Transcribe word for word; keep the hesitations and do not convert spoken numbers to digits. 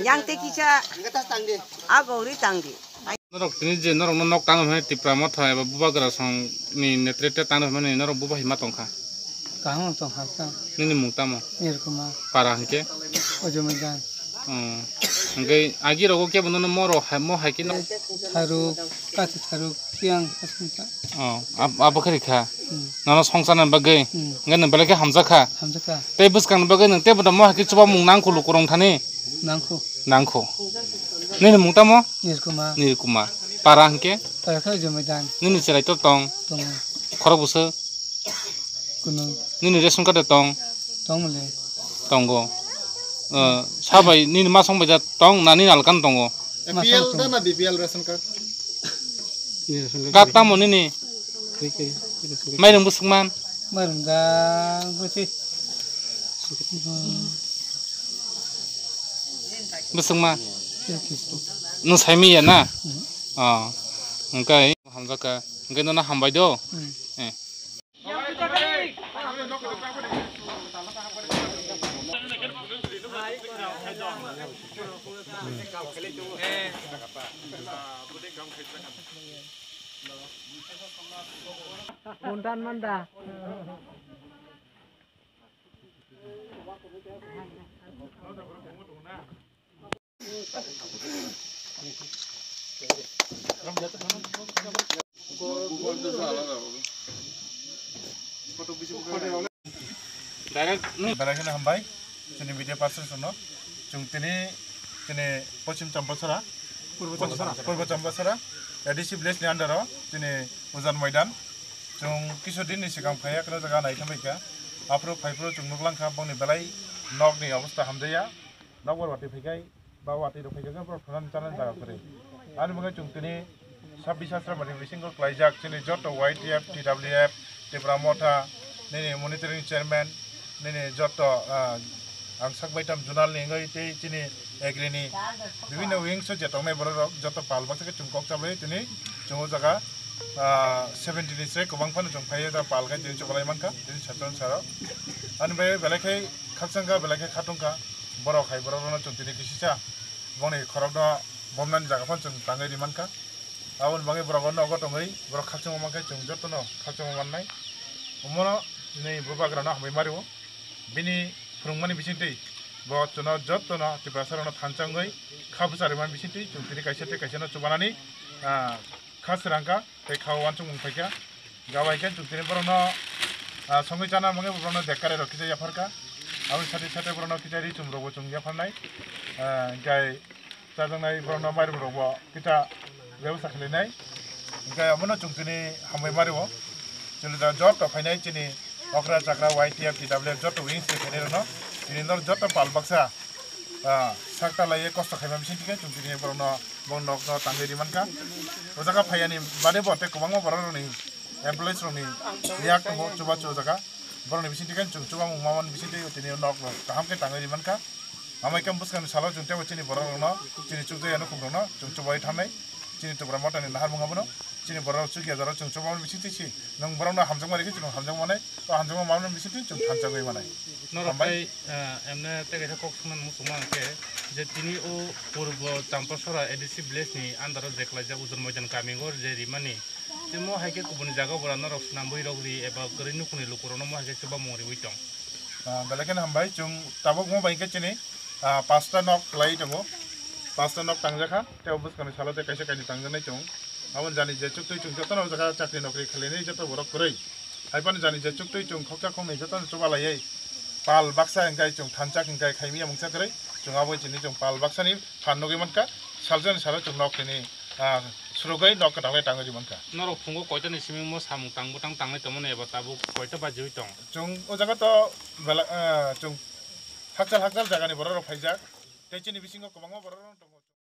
Yang tei kisa. Agori tangdi. Norok tini je norokno nok tangwi hwnwi Tipra Motha eba Bubagra song ni netrite tangwi hwnwi norok bubahi ma tongkha. Kaham tongkha ta. Nini mung tamo? Nirkuma. Para hwnkhe? Ojomidan. Oh. Hwnkhe agi rogo kebo nono moro hai mo hai khe no. Tharuk, kathi tharuk, tiyang aswk ta. Oh, ab-, abo khe rikha. Hmm. Nono songcharna bagwi. Hmm. Hwnkhe nwng belai khe hamjakha. Hamjakha. Tei bwskangni bagwi nwng tei boda mo hai khe chuba mung nangkhu lukurok thani. Nangkhu. Nangkhu. Nini mung tamo? Nirkuma. Nirkuma. Para hwnkhe? Para khe Ojomidan. Nini chwrai to tong? Tongo. Khorok bwswk? Kunu. Nini ration card de tong? Tong le. Tongo. Eh, sabai nini masong bai ja tong na nini alkan tongo? A P L da na B P L ration card? Kak tamo nini? Mairung bwswk man? Mairung da bwswk. Bwswk man? Nwng saimanya na? Oh. Hwnkhe hamjakha. Hwnkhe nono hambai do. Eh. Phone tan man da. Direct nung. Belai kheno hambai, chini media person rokno. Chwng tini, chini Pochim Champachara, Purbo Champachara. Purbo Champachara, A D C village ni under o, chini Ujan Maidan. Chwng kisu din ni swkang phaiya, kheno jaga nai thangbai kha. Aphuru phaiphuru chwng nuk lang kha, bongni belai nok ni obostha hamjaya. Nok bar watwi phaikhai, ba watwi rok phaikhai, borok thangna chana jaga kwrwi. Ani bagwi chwng tini sabbish Ashram ni bisingo klaijak chini joto Y T F, T W F, Tipra Motha, nini monitoring chairman, nini joto, ah, ang sak baitam zonal ni wngwi tei chini agri ni bibinno wings o je tongnai borok rok joto pal baksa khe chwng kok chabai tini chwng o jaga, ah, seventy ni se kwbang phano chwng phaiwi da pal khai tini chubalai mankha tini saton saro. Ani bagwi belai khai khakchangkha, belai khai khatungkha. Borok hai borok rokno chwng tini kisisa bongni khorokno bomnani jaga phano chwng tangwi ri mankha. Aboni bagwi borok o nogo tongwi borok khakchangma mankhe chwng jotono khakchangma mannai. Omono nini bubagrano hambai mario. Bini phwrwngmani bisingtwi bo chwngno jotono Tiprasa rokno thansa wngwi kha bwcharwi mani bisingtwi chwng tini kaisa tei kaisano chubanani, ah, kha srangkha. Tei kha o uansukmung phaikha. Gabai khe chwng tini borokno, ah, songwi chana bagwi borokno dekkare rok kisa yapharkha. Aboni sati sati borokno kisa ri chum rokbo chwng yapharnai. Ah, hwnkhe chajaknai borokno mairum rokbo kisa bebosta khlainai. Hwnkhe abono chwng tini hambai mario. Chwng da joto phainai chini okra chakra Y T F, T W F joto wings ni phainai rokno. Chini nor joto pal baksa. Ah, sakta laiye kosto khaima bising tike chwng tini borokno bo nokno tangwi ri mankha. O jaga phaiyani bade bo tei kwbangma borok rokni employees rokni yak tongo chubachu o jaga. Borokni bising tike chwng chubamung mamani bising tei tini o nokno kaham khe tangwi ri mankha. Amai khe bwskangni salo chwng teibo chini borok rokno, chini chukjaya nukhung rokno chwng chubai thanai, chini Tipra Motha ni naharmung abono, chini borok chukya jora chwng chubaui bisingtwi si, nwng borokno hamjakma rikhe chwng hamjakma manai, o hamjakma manmani bisingtwi chwng thanchagwi manai. Norok Hambai. Tei, eh, emne tei kaisa kok swngnani muchungma hwnkhe je tini o Purbo Champasora A D C village ni under o je khlaijak Ujur Moidan kami o je rimani, tei mo hai khe kubuni jaga o bora norok swnambui rok ri eba kwrwi nukhungni lukurokno mo hai khe chubamung riui tong. Ah, belai kheno hambai, chwng tabuk mo bai khe chini, ah, pasta nok kwlai tongo, pasta nok tangjakha, tei o bwskangni salo tei kaisa kainwi tangjaknai chwng. Aboni jani je chuktwi chwng jotono o jaga chakri nokri khlainai joto borok kwrwi. Haibani jani je chuktwi chwng khoksa khoknwi jotono chubalaiwi pal baksa hwnkhe chwng thanchak hwnkhe khaimya mungsa kwrwi. Chwng abo chini chwng pal baksani phan nugwi mankha, salsani salo chwng nok tini, ah, surugwi nok kwtalwi tangwi mankha. Norok phungo koitani simi mo samung tang bwtang tangnai tongmani eba tabuk koita bajiui tong? Chwng o jaga to bela, ah, chwng hakchal hakchal jagani borok rok phaijak, tei chini bisingo kwbangma borok rok tongo.